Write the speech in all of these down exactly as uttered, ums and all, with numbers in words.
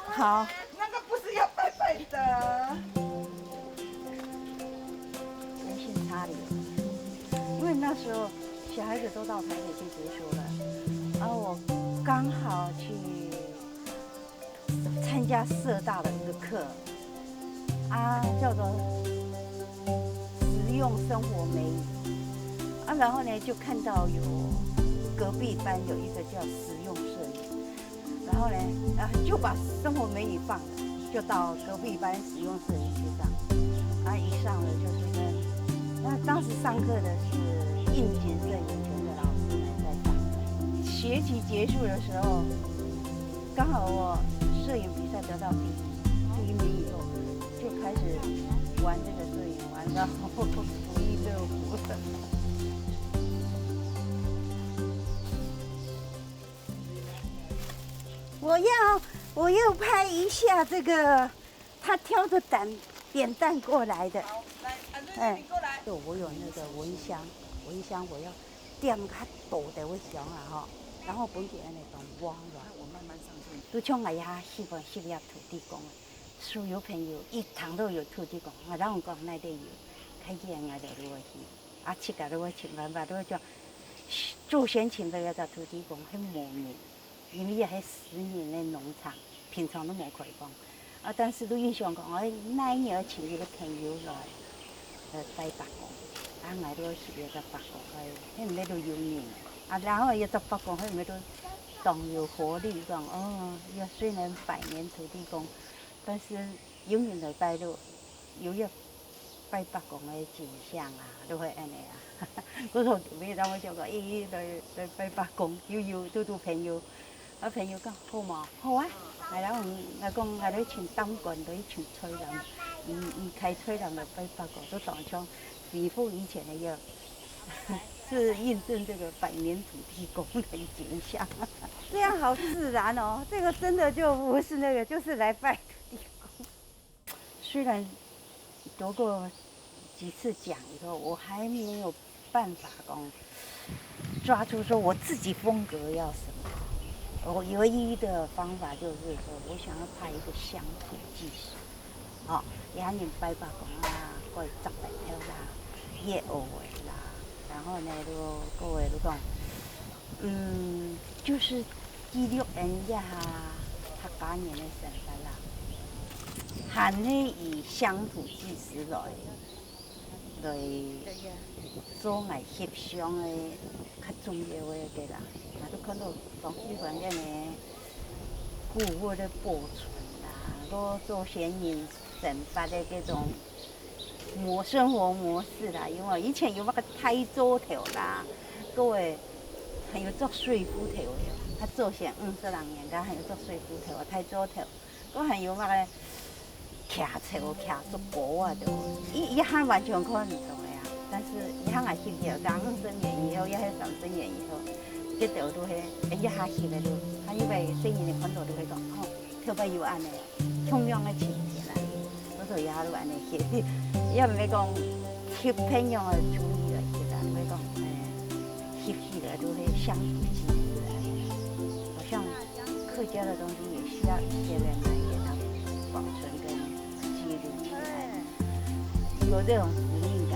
好，那个不是要拜拜的。无心插柳，因为那时候小孩子都到台北去读书了，然后我刚好去参加社大的一个课，啊，叫做实用生活美语，啊，然后呢就看到有隔壁班有一个叫实用社语，然后呢，啊，就把生活美语放了，就到隔壁班实用社语去上。啊，一上了就是跟，那当时上课的是应景社语群的老师们在上。学期结束的时候，刚好我社语比赛得到第一，第一名以后，就开始玩这个社语，玩到不亦乐乎了。我要，我要拍一下这个，他挑着扁扁担过来的。好，来，啊，瑞瑞，哎，你过来。我有那个蚊香，蚊香我要点较多的蚊香啊哈，然后分佢安尼當旺咯。那我慢慢上去。都像我也喜欢吸入土地公啊，所有朋友一堂都有土地公，我同佢講那得有，开见我就落去。 啊，自家都會尋辦法，都會講，祖先尋到一隻土地公，係無人，因為也係私人个農場，平常都無開放。啊，但是都印象講，哎，哪一年要請一個朋友來，呃，拜伯公，啊，𠊎都要去一個伯公，哎，係毋係都有人？啊，然後一隻伯公，係毋係都當有活力，講，哦，也雖然百年土地公，但是有人來拜咯，有一拜伯公个景象啊，都會恁樣啊。故所每當我想講，咦，來來拜伯公，有有堵堵朋友，啊朋友講好無？好啊，來啦，𠊎講𠊎來請擔竿，來請菜籃，嗯嗯，開菜籃來拜伯公，都當像恢復以前个樣，是印證這個百年土地公的景象。這樣好自然哦，這個真的就不是那個，就是來拜土地公。 雖然得過幾次獎以後，我還沒有辦法講抓住說我自己風格要什麼。我唯一的方法就是說，我想要拍一個鄉土紀實，哦，也有人拜伯公啊，過去摘白票啦，挖芋仔啦，然後呢，就各位就講，嗯，就是記錄人家客家人的生活啦。 還係以鄉土紀實來來做𠊎翕相个較重要个啦。𠊎都看到當喜歡恁樣古物个保存啦，過做先人生活个這種模生活模式啦，因為以前有那個大灶頭啦，各位還有做水滸頭个，佢做先五十零年間還有做水滸頭个大灶頭。 都還有麼个徛樵、徛竹篙啊，都一一下完全看毋到个啊。但是一下𠊎翕了，講五十年以後，也係三十年以後，這兜都係一下翕个都，還有个細人仔看到都會講，哦，頭擺有恁樣，共樣个情形啊，所以也都恁樣翕，也毋係講特別樣个注意來翕啊，毋係講，誒，翕起來都係鄉土記憶啊，好像 客家的東西也需要一些人來給它保存跟記錄起來，有這種使命感。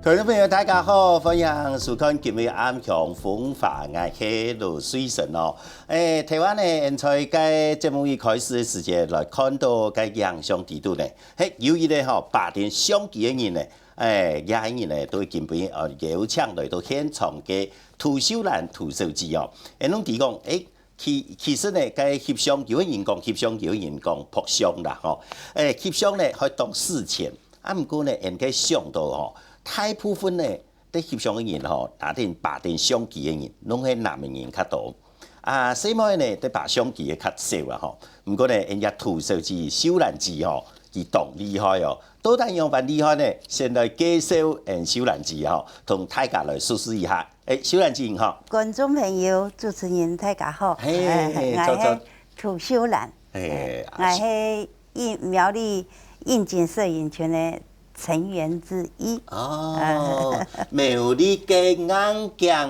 觀眾朋友，大家好，歡迎收看今日暗香風華，𠊎係羅瑞成哦。誒，台灣呢，現在該節目一開始个時節，來看到該影像底肚呢， 嘿，有一個吼，霸天相機个人呢，誒，這個人呢，都會今晡日，呃，邀請來到現場个涂秀蘭涂小姐哦。誒，攏知講，誒，其其實呢，該翕相有个人講翕相，有个人講拍相啦吼。誒，翕相呢，可以當事前，啊，毋過呢，應該想到吼，大部分呢， 在翕相个人吼，打電霸天相機个人，攏係男个人較多。啊，細妹呢，在霸相機个較少啊吼。毋過呢，人家涂小姐秀蘭姐吼，佢當厲害哦。到底仰般厲害呢？先來介紹，嗯，秀蘭姐吼，同大家來熟識一下。誒，秀蘭姐你好。觀眾朋友、主持人，大家好。嘿，誒，𠊎係涂秀蘭。誒，𠊎係應苗栗應景攝影群个成员之一。哦，苗栗个硬頸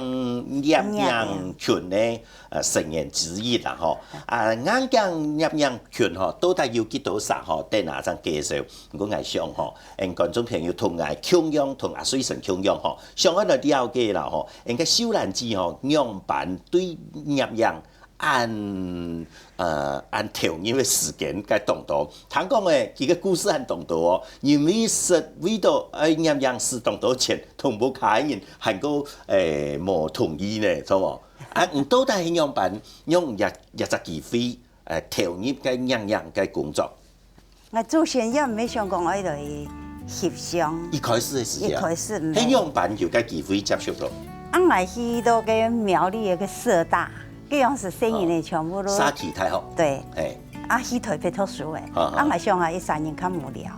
攝影群个，呃，成员之一啦吼。啊，硬頸攝影群吼，到底有幾多儕吼？等下正介绍。毋過𠊎想吼，𠊎觀众朋友同𠊎共樣，同阿水生共樣吼，想要來了解啦吼，𠊎个秀蘭姊吼，仰般對攝影 恁，呃，恁投入个時間个當多。聽講誒，佢个故事恁當多哦，因為係為到愛攝影使當多錢，同屋下人還過，誒，無同意呢，著無？啊，你到底係仰般，用這，這隻機會，誒，投入个攝影个工作？ 𠊎做先也毋係想講愛來翕相。一開始个時節啊，一開始毋係。係仰般有个機會接觸到？啊，𠊎去到个苗栗个社大，該樣時細人仔全部都，社區大學。對。嘿。啊，去台北讀書誒。啊，啊。啊，𠊎想啊，一儕人較無聊。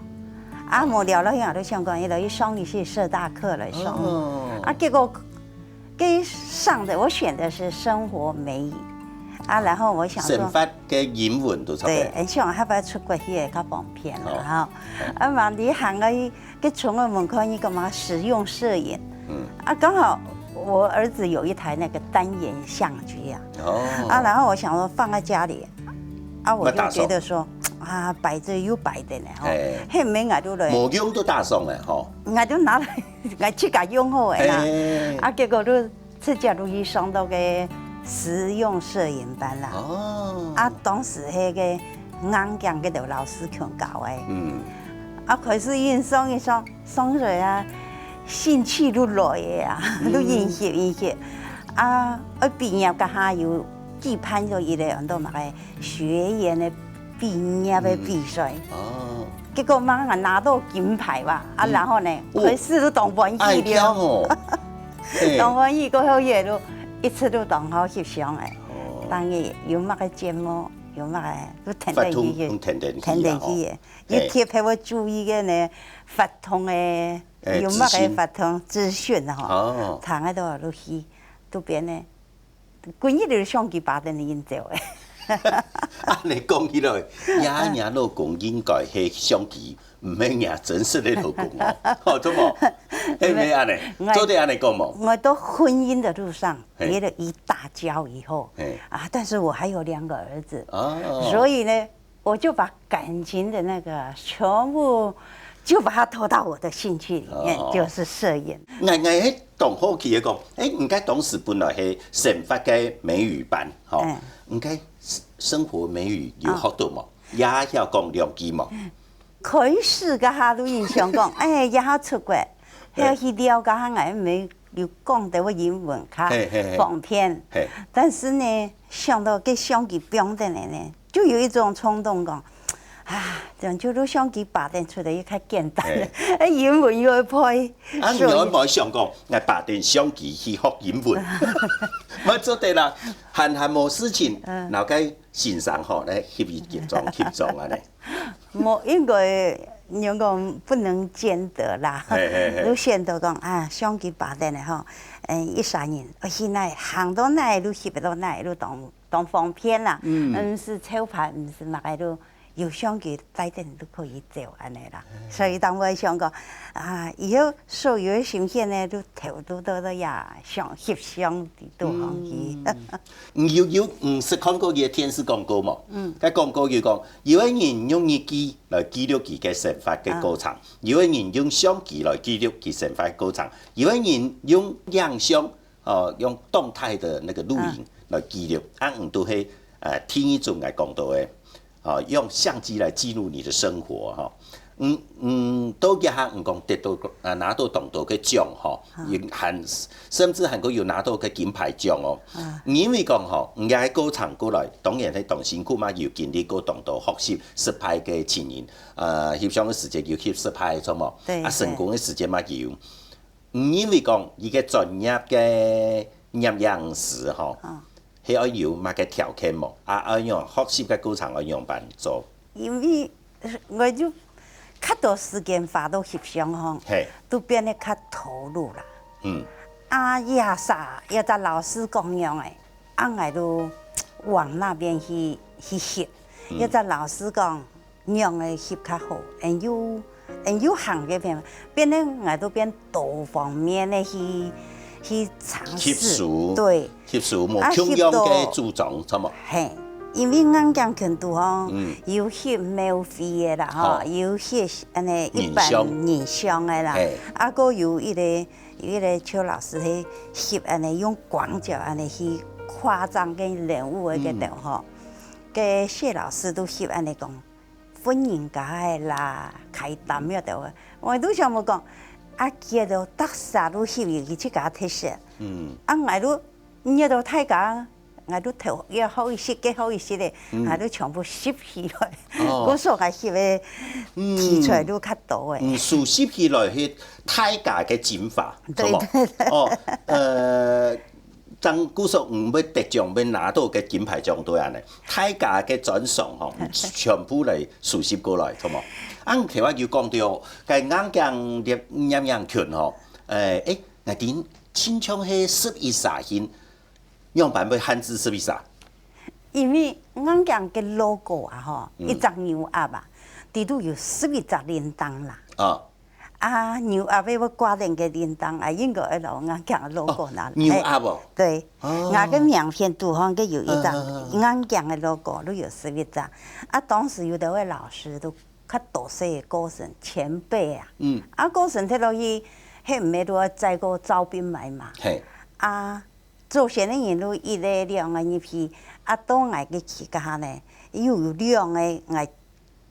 啊，無聊了，𠊎就想講，來去上一些社大課來上。哦。啊，結果 該上的，我選的是生活美語，啊，然後我想說，生活个英文都差不多。對，很想要不要出國去較方便啦，哦。哈。啊，往裡行啊，該窗仔門口一個嘛實用攝影，嗯。啊，剛好我兒子有一台那個單眼相機啊，哦。啊，然後我想說放在家裡，啊，我就覺得說，啊，擺著又擺著呢，吼，哎。嘿，沒𠊎就來。無用都打爽了，吼。𠊎就拿來 𠊎自家用好个啦。嘿。啊，結果就直接就去上到个實用攝影班啦。哦。啊，當時該个硬頸該兜老師共教个。嗯。啊，開始一上一上，上來啊，興趣就來个啊，嗯。就一翕一翕。啊，愛畢業該下有舉辦著一個安到麼个 學員个畢業个比賽。嗯。哦。結果嘛，𠊎拿到金牌吧，啊，嗯。然後呢，哦。開始就當歡喜了。哎，這樣哦。嘿。當歡喜過後，也就一直都當好翕相个。哦。當然有麼个節目，有麼个，就天天去个，活動，嗯，天天去啊，吼。天天去个。嘿。又特別會注意个呢，活動个，哎，有麼个活動資訊吼，資訊。哦。聽个都有去，都變呢。 歸日就相機把等你引走誒。恁呢講起來，呀，若老公應該係相機，毋係若真實个老公哦，吼，著無？係毋係恁呢？𠊎，做得恁呢講無？我到婚姻的路上，嘿。結了一大跤以後，嘿。啊，但是我還有兩個兒子，哦。所以呢， 我就把感情的那個全部就把它投到我的興趣裡面，哦。就是攝影。𠊎，𠊎係當好奇个講，誒，你該當時本來係生活个美語班，吼，嗯。你該生活美語有學到無？哦。也曉講兩句無？開始个下都印象講，誒，也好出國，嘿。還要去了解下，𠊎美 有講到个英文較，嘿，嘿，嘿。方便。嘿。但是呢，想到該相機放等來呢，就有一種衝動講，啊，這樣就用相機把等出來又較簡單了，嘿。哎，英文又會背。啊，你有無想講，𠊎把等相機去學英文？無做得啦，閒閒無事情，嗯。然後該先生吼，來翕一翕張，翕張啊呢。 無，應該，人講不能兼得啦。嘿，嘿，嘿。就選擇講，啊，相機把等个吼，嗯，一儕人，哦，去哪，行到哪，就翕到哪，就當，當方便啦。嗯。毋使湊伴，毋使麼个，就有相機帶等就可以走，恁呢啦。嘿。所以當𠊎想講，啊，以後所有个心血呢，就投入到這呀，相，翕相裡肚項去。嗯。你有，有，嗯，識看過佢个電視廣告無？嗯。該廣告有講， 有个人用日記來記錄佢个生活个過程，啊。有个人用相機來記錄佢生活个過程，有个人用影像，哦，用動態的那個錄影來記錄。啊。啊，毋都係，呃，第二種來講到个，哦，用相機來記錄你的生活，吼。嗯，嗯，到這下毋講得到，啊，拿到當多个獎，吼，啊。也還，甚至還過有拿到个金牌獎哦。 啊。因為講吼，你个過程過來，當然係當辛苦嘛，有經歷過當多學習失敗个情形。呃，翕相个時節有翕失敗，著無？對，啊，成功个時節嘛有。對。因為講，一個專業个攝影師吼，啊。係愛有麼个條件無？啊，愛用學習个過程愛仰般做？因為 𠊎就較多時間花到翕相吼，嘿。都變得較投入啦。嗯。啊，也啥，也隻老師講樣誒，啊，𠊎就往那邊去，去翕。嗯。也隻老師講，樣誒翕較好，嗯，又嗯，有行个變，變成𠊎都變多方面个去去尝試。吸收，對，吸收無共樣个主張，著無？嘿，因為硬頸拳肚吼，有翕廟會个啦吼，有翕恁呢一般人像个啦，啊，閣有一個有一個邱老師去翕恁呢用廣角恁呢去誇張个人物个个頭吼，个謝老師都翕恁呢講。 分人家个啦，開擔了著啊。𠊎都想無講，啊，佢都逐儕都翕有佢自家特色。嗯。啊，𠊎都，你都大家，𠊎都頭要好一息，个好一息个，𠊎都全部集起來。哦。故所𠊎翕个題材都較多个。嗯，收集起來係大家个精華，著無？對，對，對。哦，呃， 正故所毋會得獎，會拿到个金牌獎，對恁呢，大家个專長吼，全部來收集過來，著無？啊，頭先有講到，該硬頸捏，捏硬拳吼，誒，誒，𠊎知，親像係十一儕形，仰般會限制十一儕？因為硬頸个logo啊吼，一隻牛鴨啊，底肚有十一隻鈴鐺啦。啊。 啊，牛鴨仔會掛等个鈴鐺，啊，應該愛摎硬頸个logo拿來。牛鴨哦。對，哦。𠊎个名片肚項个有一隻硬頸个logo，都有十一隻。啊，當時有兜个老師都較多歲个過身，前輩啊。嗯。啊，過身忒落去，係毋係都愛再過招兵買馬？嘿。啊，做先个人都一个兩个入去，啊，到𠊎个期間呢，又有兩个𠊎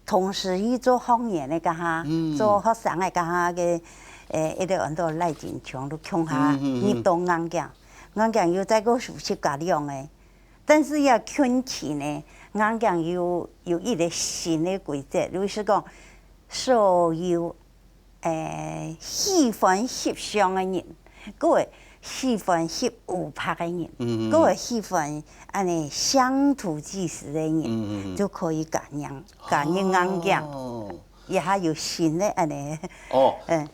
同時去做學員个該下，做學生个該下个，誒，一個安到賴錦瓊，都共下入到硬頸。硬頸又再過收集加兩个，但是也近期呢，硬頸又有一個新个規則，就是講，所有 誒，喜歡翕相个人，各位喜歡翕烏白个人，各位喜歡恁呢鄉土紀實个人，就可以加入加入硬頸。哦。也還有新个恁呢。哦。嗯。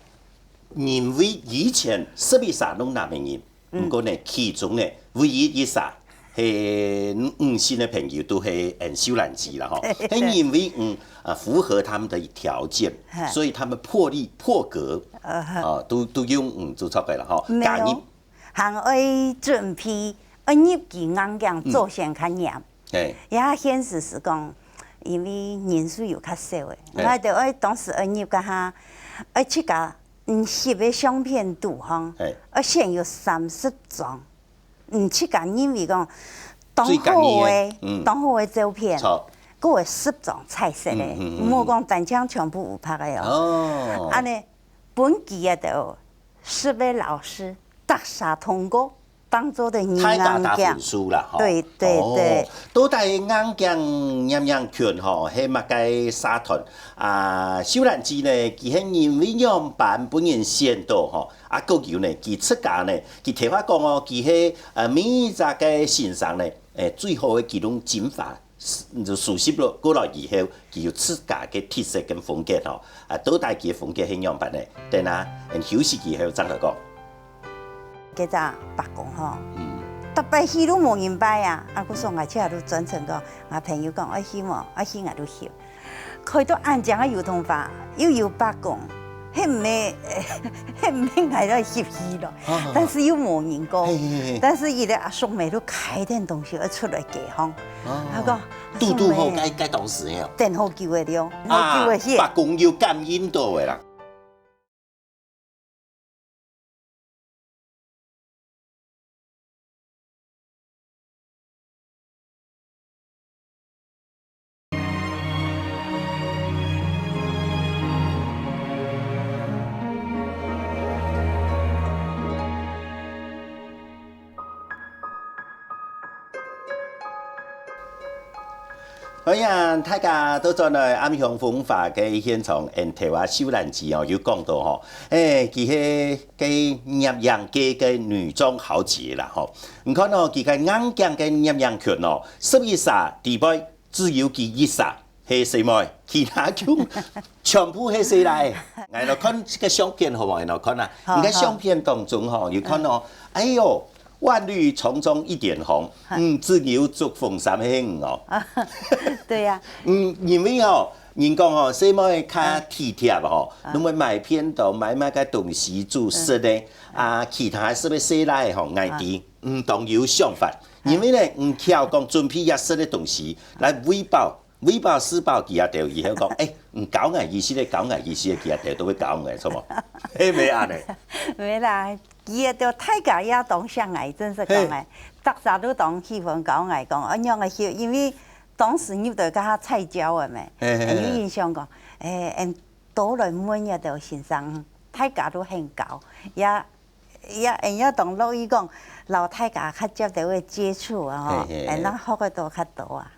因為以前十一儕攏男个人， 毋過呢，其中呢，唯一一儕係女性个朋友都係嗯秀蘭姊啦吼，係因為嗯啊符合他們的條件，所以他們破例破格啊，都都用嗯做出來了吼，加入，還愛準備，愛入去硬頸做先較嚴。哎，也現實是講，因為人數有較少誒，哎，就愛當時愛入个哈，愛去甲 嗯，翕个相片肚項，哎，愛先有三十張，嗯，自家認為講當好个，最合意个，嗯，當好个照片，著，過有十張彩色个，嗯嗯嗯嗯，莫講單淨全部烏白个哦。哦，恁呢，分佢个就十个老師，逐儕通過， 當做个硬頸。大家打分數啦，吼。對對對。哦，到底硬頸捏硬拳吼，係麼个社團？啊，秀蘭姊呢，佢係因為仰般分人選到吼，啊，閣有呢，佢自家呢，佢頭下講哦，佢係呃每一隻个先生呢，誒，最好个其中精華 就熟悉了，過來以後，佢有自家个特色跟風格吼。啊，到底佢个風格係仰般呢？等下，𠊎等休息以後正來講。該隻伯公吼，嗯，逐擺去都無人拜啊，啊，故所𠊎這下都專程講，𠊎朋友講愛去無，愛去𠊎都去。開到恁靚个油桐花，又有伯公， 係毋係，係毋係𠊎來翕佢咯，啊，但是又無人講。嘿嘿嘿。但是佢个阿叔姆都開等東西愛出來街項，啊，佢講，堵堵好，阿叔姆，該該當時个哦。等好久个了，好久个去。啊，伯公有感應到个啦。 歡迎大家倒轉來暗香風華个現場，𠊎等頭下秀蘭姊哦，有講到吼，誒，佢係 个攝影界个女中豪傑啦吼。你看哦，佢个硬頸个攝影圈哦，十一儕裡背只有佢一儕係細妹，其他全全部係細倈。𠊎來看這个相片好無？𠊎來看啊，好，你看相片當中吼，有看哦，哎喲，萬綠叢中一點紅，嗯，只有著紅衫係你哦。對呀。嗯，因為哦，人講吼，細妹較體貼吼，嗯。你會買便當，買麼个東西煮食呢？嗯。啊，其他係毋係細倈吼，𠊎知，嗯。嗯，當有想法。嗯。因為呢，你曉講準備一食个東西來餵飽，餵飽食飽佢兜以後講，欸，你教𠊎意思咧，教𠊎意思咧，佢兜都會教𠊎，著無？係毋係恁呢？無啦，佢兜大家也當惜𠊎，真實講欸，嘿。大家都當喜歡教𠊎講，啊，仰仔去，因為當時入到該下菜鳥个咩，嘿，嘿，嘿。有印象講，欸，嗯， 多來問這兜先生，大家都肯教，也也也當樂意講，摎大家較接到个接觸啊，吼，嘿，嘿，嘿。會當學个多較多啊。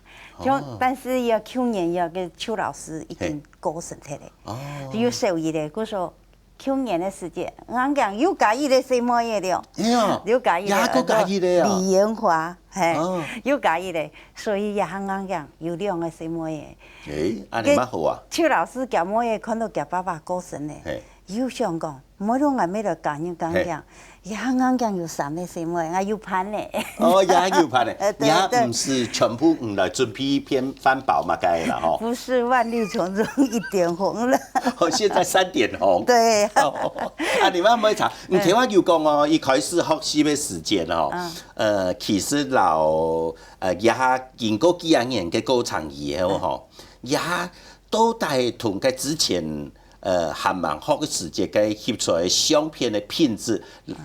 像，哦。但是這舊年這个邱老師已經過身忒咧，哦。有小姨咧，故所舊年个時節，硬硬又加一个細妹仔了，哎呀，又加一个，也還加一个啊。李延華，嘿，哦。又加一个，所以這下硬硬有兩个細妹仔。 欸，恁呢嘛好啊。邱老師厥妹仔看到厥爸爸過身咧，嘿。又想講，毋好用𠊎妹來教人講講，嘿。這下硬硬有三个細妹，𠊎有伴咧。哦，這下有伴咧，呃，對，這下毋係全部你來準備便飯包麼个啦，吼。不是，萬綠叢中一點紅了。哦，現在三點紅。對。哦，啊，你慢慢查，你聽我有講哦，一開始學習个時間哦，嗯。呃，其實摎，呃，這下經過幾若年个過程以後吼， 這下到底同該之前，呃，還吂學个時節个翕出來个相片个品質，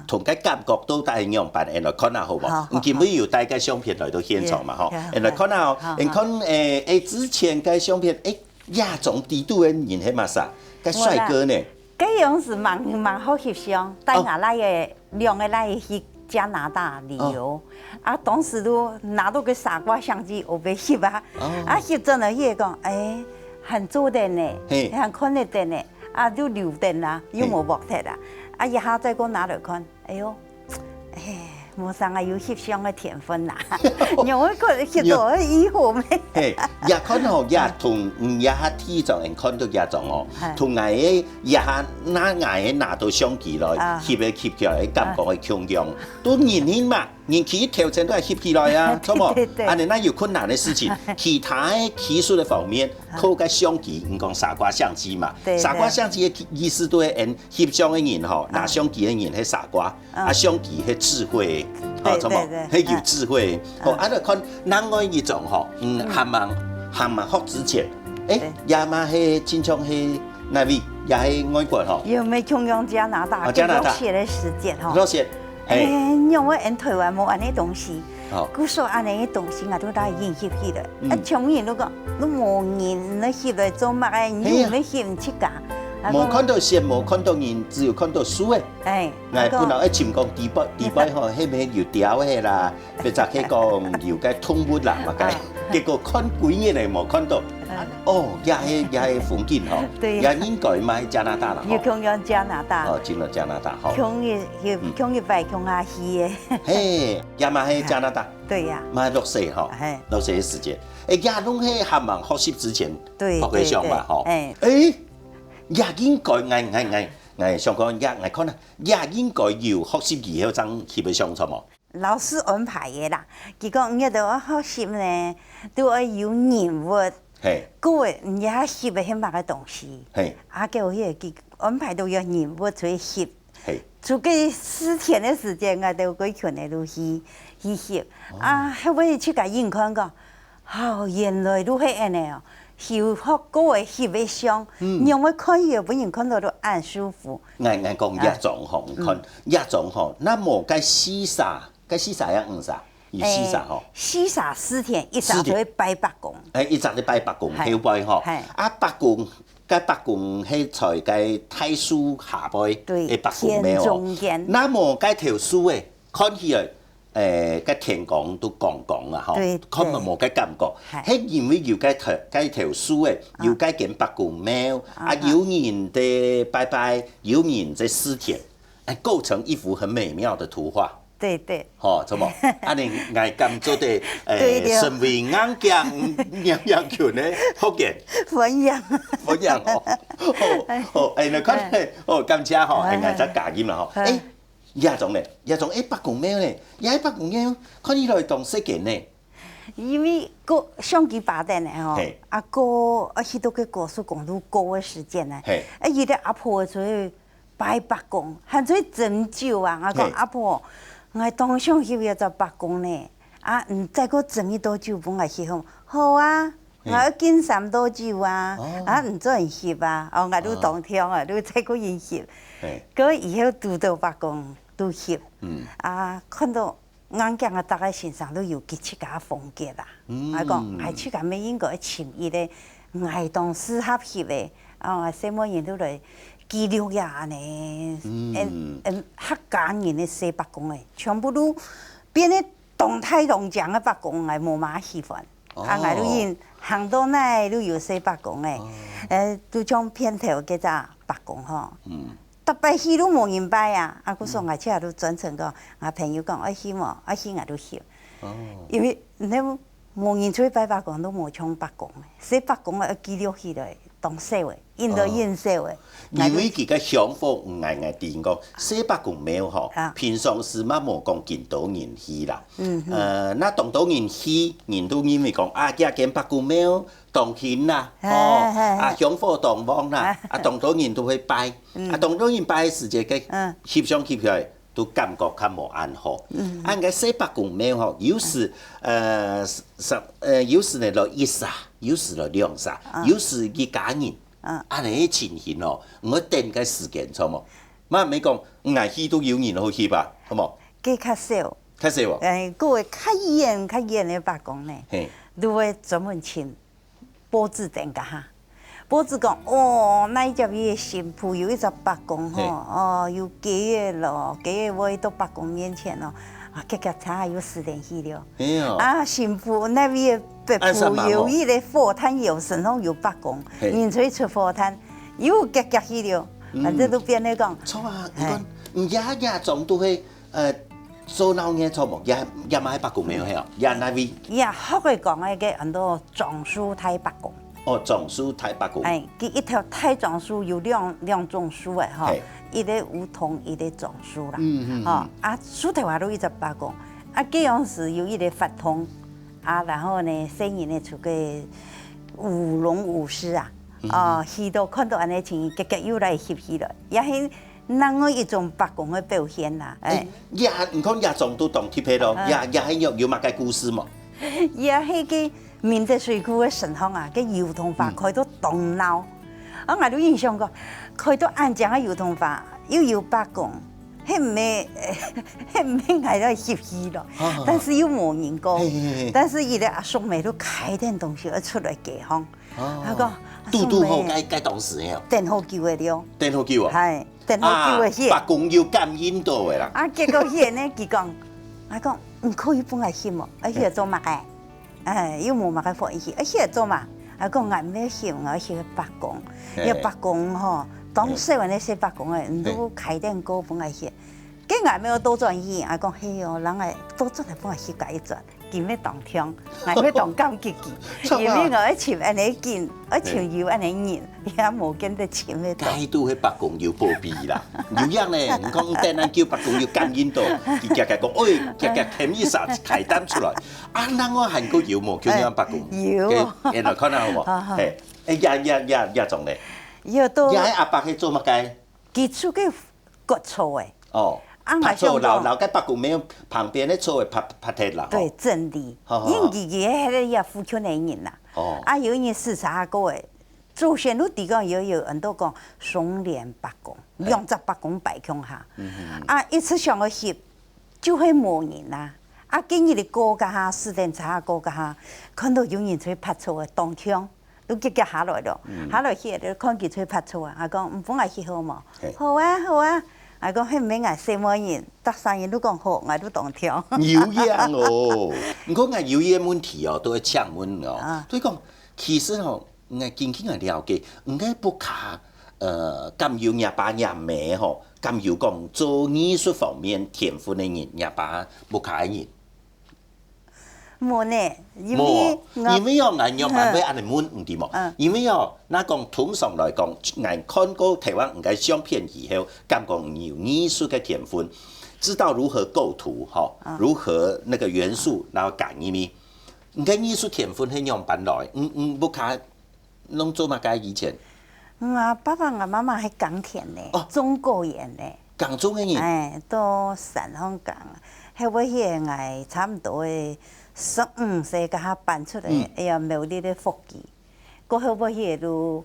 同該感覺到底仰般，𠊎來看下好無？好，好，你今晡日有帶該相片來到現場嘛，吼？有，有，𠊎來看下哦，好，好。你看，欸，欸，之前个相片，欸，這張底肚个人係麼儕？該帥哥呢？ 該樣時吂吂學翕相，帶吾倈仔，兩个倈仔去加拿大旅遊。哦。啊，當時都拿到个傻瓜相機，烏白翕啊。哦。啊，翕轉來佢講，欸，還做得呢，嘿。還看得得呢，啊，又留等啊，又無剝忒啊。嘿。啊，這下再過拿來看，哎喲， 欸，無想著有翕相个天分啦。仰會看翕到个以後咩？嘿，這看吼，這同，嗯，這下第一張𠊎看到這張哦，嘿。同𠊎个這下拿，𠊎个拿到相機來，啊。翕个翕起來，感覺个共樣。啊。都人形嘛，人企一頭前都係翕起來啊，著無？對，對。恁呢，該有困難个事情，其他个技術个方面，啊。靠个相機，你講傻瓜相機嘛，對，對。傻瓜相機个意思都係𠊎翕相个人吼，啊。拿相機个人係傻瓜。 嗯。啊，相機係智慧，對，吼，著無？對，對，係有智慧。嗯。吼，啊，就看另外一種吼，嗯，嗯。還吂，還吂學之前，欸，對。這嘛係親像係哪位？也係外國吼？有無共樣加拿大？哦，加拿大。落雪个時節吼。落雪，嘿。欸，因為𠊎台灣無恁呢東西，好。故所恁呢个東西啊，都帶引入去了。嗯。啊，全部人都講，都無人來翕來做麼个？你又毋係翕自家。嘿啊。啊，無看到雪，無看到人，只有看到樹欸。欸。 𠊎本來愛尋講底背，底背吼，係毋係有鳥仔啦，或者係講有个動物啦，麼个。啊。結果看幾日呢，無看到。嗯。哦，也係，也係風景吼，對呀。也應該嘛係加拿大啦，吼。有共樣加拿大。哦，真个加拿大，吼。共一，有，嗯。共一擺共下去个。嘿，也嘛係加拿大。對呀。嘛落雪吼，嘿。落雪个時節。欸，也攏係還吂學習之前，對，學个相嘛，對，對，吼。欸。欸，也應該，𠊎，𠊎，𠊎，𠊎想講，也，𠊎看啊， 也應該有學習以後正翕个相，著無？老師安排个啦，佢講你兜愛學習呢，都愛有人物，嘿。故所你也翕个係麼个東西，嘿。啊，叫佢，佢安排到有人物出去翕。嘿。就該四天个時間，𠊎兜歸群个都去，去翕。哦。啊，後尾自家一看講， 哦，原來都係恁呢哦，有學過个翕个相，嗯。仰會看起來分人看到都恁舒服。𠊎，𠊎講這種吼，啊。你看，嗯。這種吼，若無該四儕，該四儕愛五儕，有四儕吼。欸，四儕四天，一隻四天。就會拜伯公。欸，一隻就拜伯公，嘿。後背吼。嘿。啊，伯公，該伯公係在該大樹下背，對，个伯公廟哦。正中間。若無該頭樹欸，看起來 欸，該天光都光光啊，吼，對，看嘛無該感覺。對。係因為有該頭，該頭樹欸，啊。有該間伯公廟，啊，啊，啊。有人在拜拜，有人在祀天，欸，構成一幅很美妙的圖畫。對，對。吼，著無？恁呢，𠊎感覺得，欸，對，對。身為硬頸，硬頸群个福建。分享。分享吼。好，好，欸，你看，欸。好，感謝吼，欸，欸。𠊎再加入啦吼。欸。欸， 這種呢，這種，欸，伯公廟呢，這伯公廟看起來當細間呢。因為過相機擺等个吼，嘿。啊過啊去到个高速公路過个時間呢，嘿。啊佢个阿婆就會拜伯公，還就會斟酒啊，𠊎講嘿。阿婆，𠊎當想翕一隻伯公呢，啊你再過斟一道酒分𠊎翕好無？好啊，嘿。𠊎愛敬三道酒啊，哦。啊你做人翕啊，哦，𠊎就當聽啊，就再過人翕。嘿。過以後堵到伯公就翕，嗯。啊看到 硬頸个逐个先生都有佢自家个風格啦。嗯。𠊎講，𠊎自家乜應該尋一個𠊎當適合翕个，啊細妹人都來記錄呀恁呢，嗯。嗯，嗯，客家人个細伯公个，全部都變得當大當靚个伯公，𠊎無麼喜歡。啊，哦。𠊎都因行到哪都有細伯公个，哦。呃，都像片頭該隻伯公吼。嗯。 逐擺去都無人拜啊，啊故所𠊎自家都專程講，𠊎朋友講愛去無，愛去𠊎就去。哦。因為你無人出去拜伯公都無像伯公个，所以伯公个愛記錄起來，當少个，印都印少个。哦。因為佢个香火，𠊎，𠊎知講，細伯公廟吼，啊。平常時嘛無講幾多人去啦。嗯哼。呃，該當多人去，人都認為講，啊，這間伯公廟 當興啦，嘿，哦，嘿，嘿。啊，香火當旺啦，嘿。啊，當多人都會拜，嗯。啊，當多人拜个時節，該嗯。翕相翕起來，都感覺較無恁好。嗯。啊，該細伯公廟吼，有時，呃，十，呃，有時呢來一儕，有時來兩儕，啊。有時一家人，啊。恁呢情形哦，𠊎等个時間著無？嘛毋係講，𠊎去都有人好翕啊，好無？該較少。較少哦。哎，各位較遠較遠个伯公呢，嘿。都會專門請 報紙登該下。報紙講，哦，哪一隻位个新婦有一隻伯公吼，嘿。哦，有幾個咯，幾個會到伯公面前咯，啊，遽遽差有時間去了。嘿哦。啊，新婦哪位个伯婆有一個火炭，有身上有伯公，嘿。人出去出火炭，又遽遽去了，嗯。反正都變得講，著啊，你看，哎。你家家中都會，呃， 做鬧熱著無？也，也嘛係伯公廟係哦，也哪位？也學佢講个，該安到樟樹大伯公。哦，樟樹大伯公。哎，佢一條大樟樹有兩，兩種樹个吼，嘿。一個梧桐，一個樟樹啦。嗯，嗯，吼，嗯。啊，樹頭下都一隻伯公，啊，該樣時有一個法堂，啊，然後呢，細人仔出去舞龍舞獅啊，嗯。哦，去到看到恁呢情形，遽遽又來翕起來，也係 另外一種伯公个表現啦，哎。哎，也，你看也種都當特別咯，啊。也，也還有，有麼个故事無？也係該明德水庫个身項啊，該油桐花開到當鬧。嗯。啊，𠊎都印象講，開到恁靚个油桐花，又有伯公，係毋係，係毋係𠊎來翕戲咯？啊。但是又無人過。嘿，嘿，嘿。但是佢个阿叔姆都㧡等東西愛出來街項。哦。佢講，阿叔姆，堵堵好，該，該當時个哦。等好久个了。等好久哦。係。 等好久个去。啊，伯公有感應到个啦。啊，結果去呢，佢講，𠊎講，你可以分𠊎翕無？啊，去做麼个？哎，又無麼个歡喜，啊，去做嘛？𠊎講，𠊎毋愛翕，𠊎愛翕伯公，嘿。因為伯公吼，當細个該細伯公个，你都㧡等過分𠊎翕。嘿。該𠊎毋愛倒轉去，𠊎講，嘿喲，人个倒轉來分𠊎翕該一轉。 佢乜當暢，𠊎乜當感激佢，因為𠊎愛尋恁呢景，愛尋有恁呢人，也無見得尋得到。該都係伯公有保庇啦，有影呢，你看等恁久伯公有感應到，佢遽遽講，喂，遽遽添一儕㧡擔出來，啊，另外還過有無？叫你伯公，哎，有。該，來看下好無？好，好。嘿，哎，也，也，也，也種呢？有都。也係阿伯係做麼个？佢出去 割草个。哦，啊，拍草，然後，然後該伯公廟旁邊个草會拍，拍忒啦，吼。對，整理。好，好，好。因為佢，佢係該附近个人啦。哦。啊，有一日視察過个，祖先都知講有，有人都講松聯伯公，嘿。兩隻伯公擺共下。嗯哼。啊，一直想愛翕，就係無人啦。啊，今日个過該下，四點差過該下，看到有人出去拍草个，當暢。 都遽遽下來了，嗯。下來去就看佢在拍草啊，𠊎講，你分𠊎翕好無？嘿。好啊，好啊。𠊎講，係毋係𠊎細妹人，逐儕人都講好，𠊎都當暢。有影哦。毋過𠊎有一個問題哦，都愛請問哦。啊。所以講，其實吼，𠊎根據𠊎了解，你个屋下，呃，敢有若爸若姆吼，敢有講做藝術方面天分个人，若爸屋下个人？ 無呢，因為無，𠊎，因為哦，𠊎仰般會恁呢問，你知無？嗯。因為哦，若講通常來講，𠊎看過台灣人个相片以後，感覺你有藝術个天分，知道如何構圖，吼，嗯。如何那個元素，然後感應力。你个藝術天分係仰般來？你你屋下攏做麼个以前？嗯啊，爸爸和媽媽係耕田个，哦。種果園个。耕種个人？哎，到山上耕。後尾去个𠊎差毋多个十五歲，該下搬出來，嗯。哎呀，苗栗个福基。 過後尾去个路，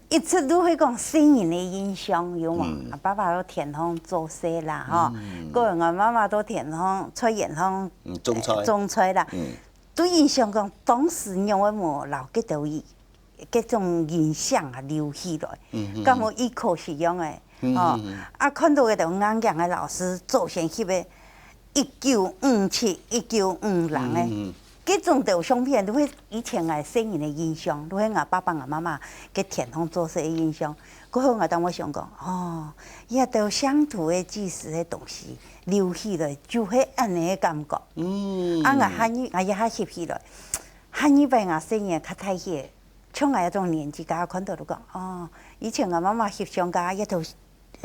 一直都會講細人个印象，有無？嗯。啊，爸爸到田項做事啦，吼。嗯。過後𠊎媽媽到田項、菜園項，嗯，種菜。種菜啦。嗯。都印象講，當時仰會無留該兜，該種印象啊留起來，嗯，嗯，感覺已可惜樣个。嗯，哦，嗯，嗯。啊，看到該兜硬頸个老師，祖先翕个，一九五七、一九五六个。嗯，嗯。 該種兜相片，都係以前𠊎細人个印象，都係𠊎爸爸、𠊎媽媽个田項做事个印象。過後𠊎當會想講，哦，這兜鄉土个祭祀个東西留起來，就係恁呢个感覺。嗯。啊，𠊎還，𠊎也還翕起來，還以為𠊎細人較大些，像𠊎這種年紀，大家看到都講，哦，以前𠊎媽媽翕相，該一頭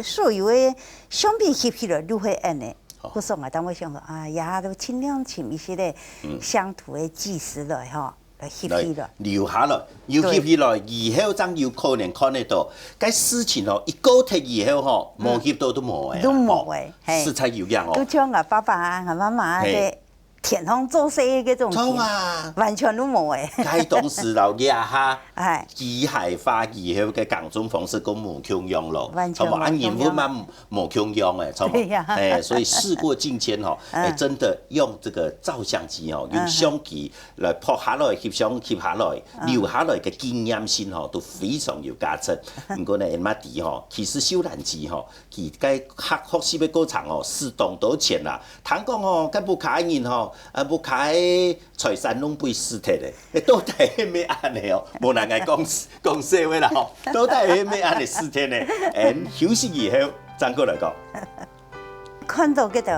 所有个相片翕起來都係恁呢。哦。故所𠊎當會想講，啊，也都盡量尋一些个，嗯，鄉土个祭祀來吼，來翕起來。來，留下來，有翕起來，對。以後正有可能看得到。該事情哦，一過忒以後吼，嗯，無翕到都無个啦，都無个，吼，嘿。實在有影哦。都像𠊎爸爸啊、𠊎媽媽啊，嘿。 田項做事个該種，著啊。完全都無个。該當時摎這下，哎。機械化以後个耕種方式，都無共樣咯。完全無共樣。著無？啊，人物嘛無共樣个，著無？對呀。哎，所以事過境遷吼，嗯。哎，真的用這個照相機吼，用相機來拍下來，翕相翕下來，嗯。留下來个紀念性吼，都非常有價值。毋過呢，𠊎嘛知吼，其實秀蘭姊吼， 佢个學，學習个過程哦，使當多錢啦。聽講哦，該屋下个人吼，啊，屋下个財產攏分佢使忒咧。欸，到底係毋係恁呢哦？無人愛講，講笑話啦吼，到底係毋係恁呢使忒呢？欸，休息以後，正過來講。看到該兜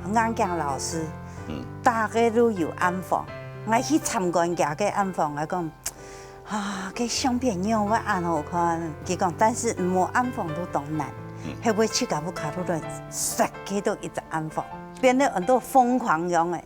硬頸老師，嗯。大家都有暗房，𠊎去參觀厥个暗房，𠊎講， 啊，該相片仰會恁好看？佢講，但是無暗房都當難，嗯。後尾自家屋下都來設計到一隻暗房，變得恁多瘋狂樣欸。